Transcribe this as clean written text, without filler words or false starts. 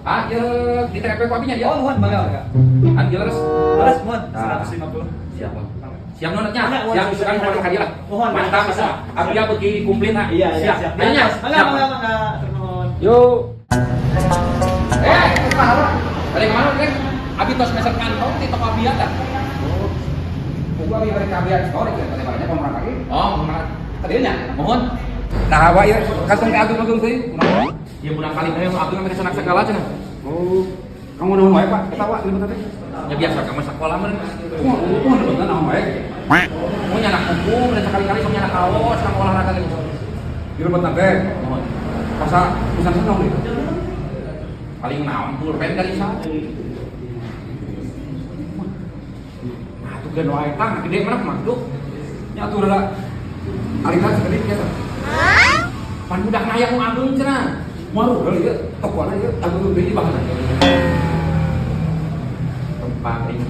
Ah, ya di TP ku abinya ya. Oh, mohon mangga mangga. An jelas. Leres mohon Nah. 150. Siap. Siap nonetnya. Mangga, mohon. Siap usukan mohon ka dieu lah. Mohon. Mantap bisa. Abdi beuki kumplit ha. Iya, iya, Siap. siap. Ayo nya. Mangga, Siap. mangga, mangga. Hatur nuhun. Yuk. Eh, kumaha? Balik kemana, Rek? Abi tos meser kantong di toko Abia tah. Oh, gua abi balik ka Abia store itu tadi barangnya pamurang lagi. Oh, kumaha? Tadi nya, mohon. Nah, wa ieu kantong teh agung-agung teh. Kunaon? Ya murang kali teh abdi mah sanak segala cenah. Oh, kamu naon wae, Pak? Eta wa ini teh. Ya biasa kamu sekolah mah. Wah, wah, bener naon wae. Mau nyanak buku, dan sekali-kali sok nyanak kaos, sama olahraga gitu. Di rumah teh. Mohon. Masa urusan senang gitu. Paling naon pulpen kali sa. Nah, tuh gen wae tah gede mana mah tuh. Nya atuh rada alina sakedik biasa. Pan budak ngayang nu ageung cenah. Maru heula ieu tokoana ieu agung deui bahkan. Tempat ini.